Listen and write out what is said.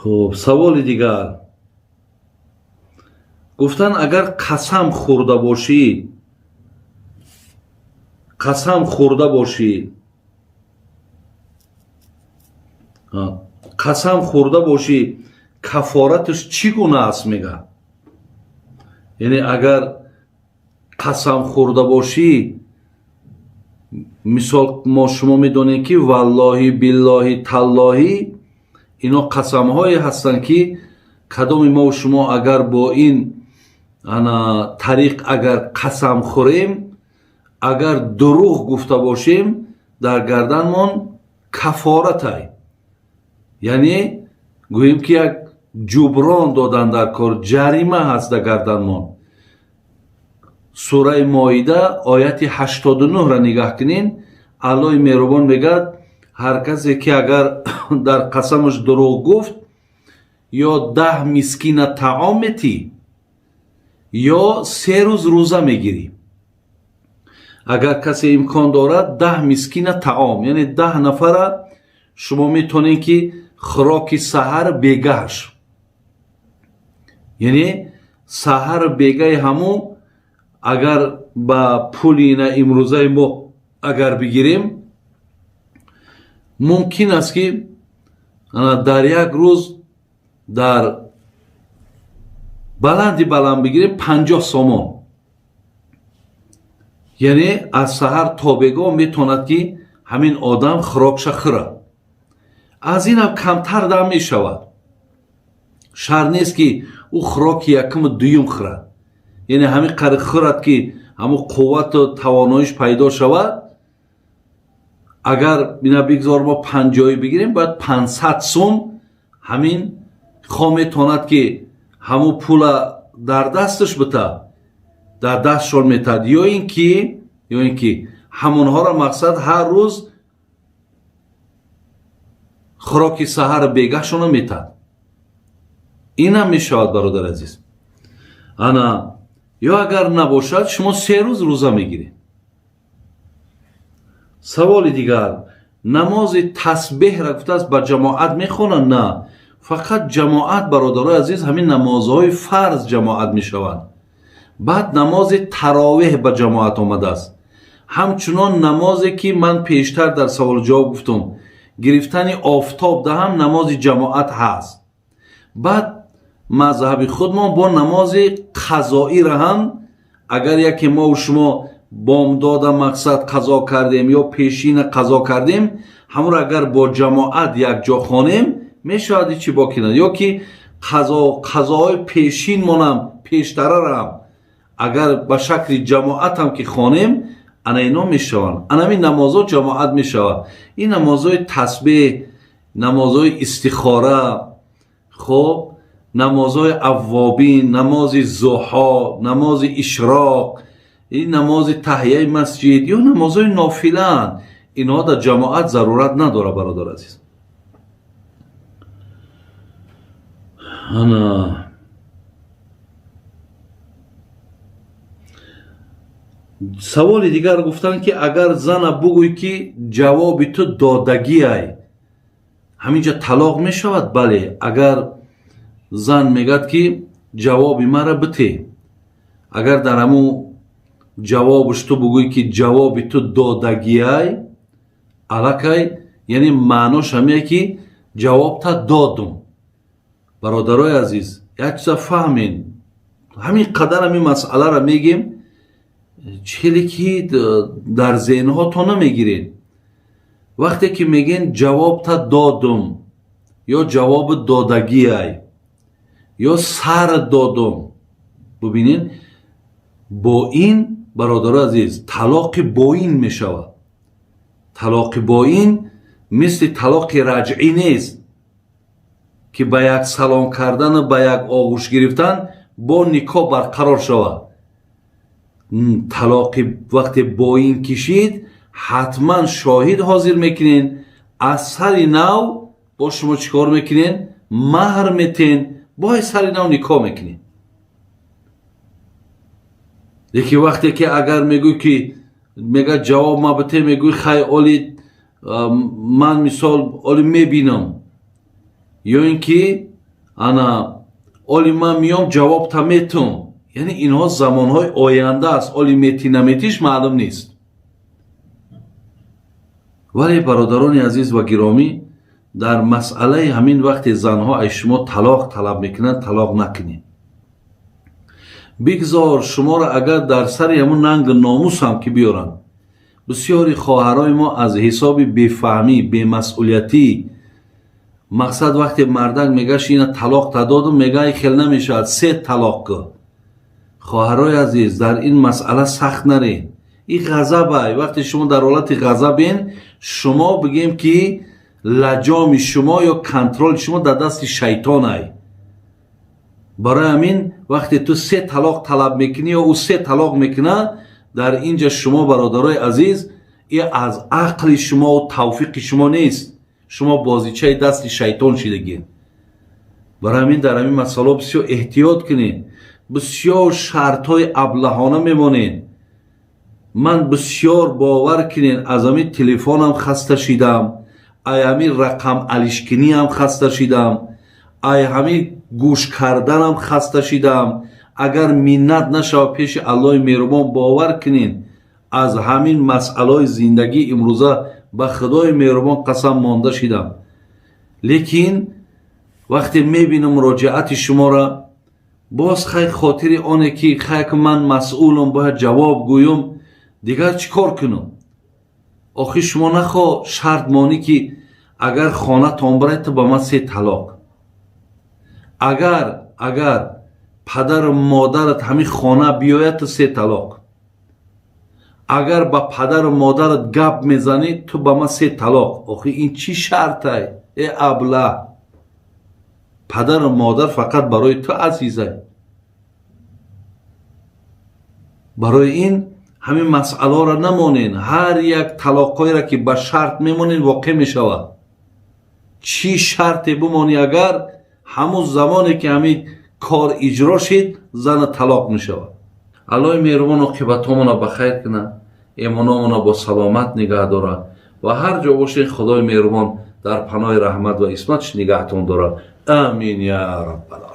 Хуб, саволи дигар гуфтанд: агар қасам хӯрда бошӣ, қасам хӯрда бошӣ, қасам хӯрда бошӣ, кафораташ чӣ гуна аст, мега. Яъне агар қасам хӯрда бошӣ, мисол, мо шумо медонем, ки валлоҳи, биллоҳи, таллоҳӣ, ино қасамҳое ҳастанд, ки кадоми мо шумо агар бо ин ана тариқ агар қасам хӯрем, агар дурӯғ гуфта бошем, дар гарданмон кафоратай, яъне гӯем, ки як ҷуброн додан дар кор, ҷарима ҳаст дар гарданмон. Сураи Моида, ояти 89-ра нигаҳ кунин. Аллоҳи меҳрубон мегӯяд: ҳар касе ки агар дар қасамаш дурӯғ гуфт, ё 10 мискина таом метӣ, ё 3 рӯз рӯза мегирӣ. Агар касе имкон дорад, 10 мискина таом, яъне 10 нафара шумо метавонед, ки хӯроки саҳар бегаҳш, яъне саҳар бегаи ҳамун, агар ба пули ина имрӯзаи мо агар бигирем, мумкин аст, ки дар як рӯз дар баланди баланд бигирем 50 сомон, яъне аз саҳар то бегоҳ метавонад, ки ҳамин одам хӯрокша хӯрад. Аз инам камтар дам мешавад. Шарт нест, ки ӯ хӯроки якуму дуюм хӯрад, яъне ҳамин қадр хӯрад, ки ҳамун қуввату тавоноиш пайдо шавад. Агар ина бигзор мо 50-ӣ бигирем, бояд 500 сум. Ҳамин хо метавонад, ки ҳамун пула дар дасташ бита, дар дастшон метаҳад, ё ин ки ҳамонҳоро мақсад ҳар рӯз хӯроки саҳар бегаҳшона метаҳад. Инам мешавад, бародар азиз. Ана ё агар набошад, шумо 3 рӯз рӯза мегиред. Саволи дигар: намози тасбеҳра гуфтааст, ба ҷамоат мехонанд? На, фақат ҷамоат, бародарои азиз, ҳамин намозҳои фарз ҷамоат мешаванд. Баъд намози таровеҳ ба ҷамоат омадааст. Ҳамчунон намозе, ки ман пештар дар саволу ҷавоб гуфтум, гирифтани офтоб даҳам намози ҷамоат ҳаст. Баъд мазҳаби худмон бо намози қазоира ҳам, агар яке мову шумо бомдода мақсад қазо кардем ё пешина қазо кардем, ҳамонро агар бо ҷамоат якҷо хонем, мешавад, ҳичи боки на. Ё ки қазоҳои пешинмонам, пештарарам агар ба шакли ҷамоатам ки хонем, ана ино мешаванд. Анамин намозҳо ҷамоат мешавад: ин намозҳои тасбеҳ, намозҳои истихора, хуб, намозҳои аввобин, намози зуҳо, намози ишроқ, ин намози таҳияи масҷид ё намозҳои нофилаанд. Инҳо дар ҷамоат зарурат надорад, бародар азиз. Ана саволи дигар гуфтанд, ки агар зана бугӯй, ки ҷавоби ту додагиай, ҳаминҷа талоқ мешавад? Бале, агар зан мегӯяд, ки ҷавоби мара бите, агар дар ҳамун ҷавобаш ту бугӯй, ки ҷавоби ту додагиай, аллакай, яъне маънош ҳамие, ки ҷавобта додум. Бародарои азиз, як чиза фаҳмед: ҳамин қадар ҳамин масъаларо мегем, хеле ки дар зеҳнҳо то намегиред. Вақте ки мегӯен ҷавобта додум ё ҷавоби додагиай ё сар додум, бубинед, бо ин, бародарои азиз, талоқи боин мешавад. Талоқи боин мисли талоқи раҷъӣ нест, ки ба як салом кардану ба як оғӯш гирифтан бо никоҳ барқарор шавад. Талоқи вақте боин кишид, ҳатман шоҳид ҳозир мекунен, аз сари нав бо шумо чӣ кор мекунен? Маҳр метен, бо сари нав никоҳ мекунен. Лекин вақте ки агар мегӯй, ки мега ҷавоб ма бите, мегӯй хай, оли ман мисол оли мебинам, ё ин ки Ана оли ман миём, ҷавобта метум. Яъне инҳо замонҳои оянда аст, оли метӣ наметиш маълум нест. Вале, бародарони азиз ва гиромӣ, дар масъалаи ҳамин вақте занҳо аз шумо талоқ талаб мекунанд, талоқ накунед. Бигзор шуморо агар дар сари ҳамун нангу номус ҳам ки биёранд. Бисёри хоҳарои мо аз ҳисоби бефаҳмӣ, бемасъулиятӣ, мақсад, вақте мардак мегашт, ина талоқ та додум, мега хел намешавад, се талоқ ку. Хоҳарои азиз, дар ин масъала сахт наред. Ин ғазабай. Вақте шумо дар ҳолати ғазабен, шумо бигем ки лаҷоми шумо ё контроли шумо дар дасти шайтонай. Барои ҳамин вақте ту се талоқ талаб мекунӣ ё ӯ се талоқ мекунад, дар ин ҷа шумо, бародарои азиз, и аз ақли шумову тавфиқи шумо нест, шумо бозичаи дасти шайтон шидагед. Барои ҳамин дар ҳамин масъалао бисёр эҳтиёт кунед. Бисёр шартҳои аблаҳона мемонед. Ман бисёр, бовар кунед, аз ҳамин телефонам хаста шидам, ай ҳамин рақам алишкиниам хаста шидам, ай ҳамин гӯш карданам хаста шидам. Агар миннат нашава пеши Аллоҳи меҳрубон, бовар кунед, аз ҳамин масъалаҳои зиндагӣ имрӯза, ба Худои меҳрубон қасам, монда шидам. Лекин вақте мебинам муроҷиати шуморо, боз хай, хотири оне ки хай, ман масъулам, бояд ҷавоб гӯём, дигар чӣ кор кунам? Охир шумо нахоҳ шарт монӣ, ки агар хонатон барай, ту ба ман се талоқ, агар падару модарат ҳамин хона биёяд, ту се талоқ, агар ба падару модарат гап мезанӣ, ту ба ман се талоқ. Охир ин чӣ шартай, э аблаҳ? Падару модар фақат барои ту азизай. Барои ин ҳамин масъалаҳоро намонен. Ҳар як талоқҳоеро ки ба шарт мемонен, воқеъ мешавад. Чӣ шарте бимонӣ, агар ҳамун замоне ки ҳамин кор иҷро шид, зана талоқ мешавад. Аллоҳи меҳрубон оқибатҳомона ба хайр кунад, эмономона бо саломат нигаҳ дорад ва ҳар ҷо бошед, Худои меҳрубон дар паноҳи раҳмат ва исматаш нигаҳтон дорад. Амин я раббал.